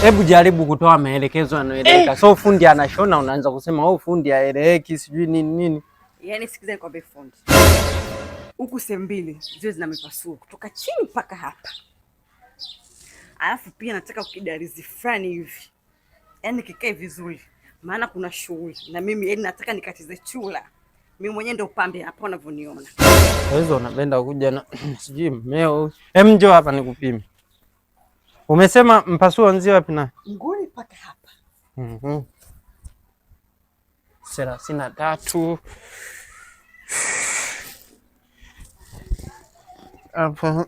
Hebu jaribu kutoa maelekezo yanayoeleweka. So fundi anashona, unaanza kusema oh, fundi haeleweki, sijui nini nini. Yaani sikiza nikwambie fundi. Huku sehemu mbili ziwe zina mipasuo kutoka chini mpaka hapa. Alafu pia nataka kidarizi fulani hivi. Yaani kikae vizuri. Maana kuna shughuli na mimi yaani nataka nikatize chula. Mimi mwenyewe ndio pambe hapa unavyoniona. Hizo unapenda kuja na sijui mmeo. Hem, njoo hapa nikupime. Umesema mpasuo anzie wapi na? Nguni mpaka hapa. 33. Hapa.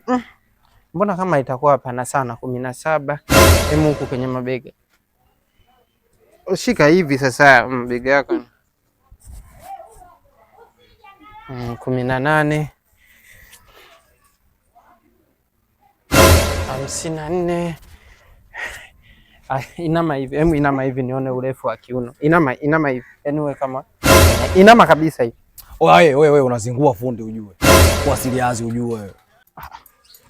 Mbona kama itakuwa hapana sana 17. Hemu huku kwenye mabega. Ushika hivi sasa mabega yako. 18. 54. Inama hivi. Hemu inama hivi nione urefu wa kiuno. Inama, inama hivi. Anyway kama inama kabisa hivi. Wewe wewe unazingua fundi ujue. Kwa serious ujue.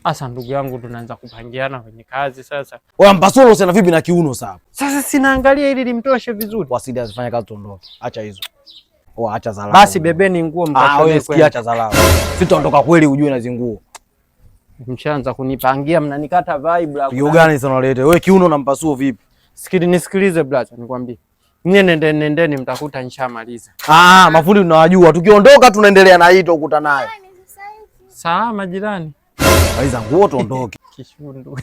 Asa ndugu yangu tunaanza kupangiana kwenye kazi sasa. Wewe mpasuo usina vipi na kiuno sasa? Sasa sinaangalia ili limtoshe vizuri. Kwa serious fanya kazi tuondoke. Acha hizo. Oh, acha zalao. Basi bebeni nguo mkashone. Ah, wewe sikia acha zalao. Sitaondoka kweli ujue na zinguo. Mshaanza kunipangia mnanikata vibe la. Kiu gani sana unaleta? Wewe kiuno na mpasuo vipi? Sikili nisikilize brother nikwambie. Nyie nendeni nendeni mtakuta nishamaliza. Ah, mafundi tunawajua. Tukiondoka tunaendelea na hii tukuta nayo. Salama jirani. Maliza nguo tuondoke. Kishundu.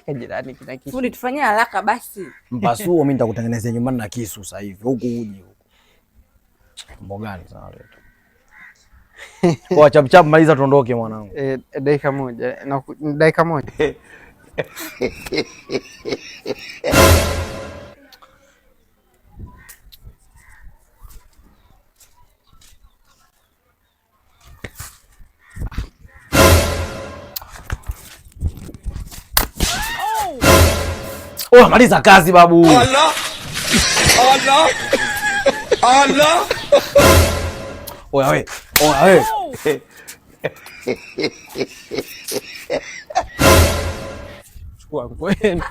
Ah, jirani kina kishu. Fundi tufanyie haraka basi. Mpasuo mimi nitakutengenezea nyumbani na kisu sasa hivi. Huku uji huku. Mambo gani sana unaleta? Kwa chap chap maliza tuondoke mwanangu. Dakika moja. Na dakika moja. Oh, maliza kazi babu. Allah. Allah. Allah. Oya we. Oya we. Chukua kwenu.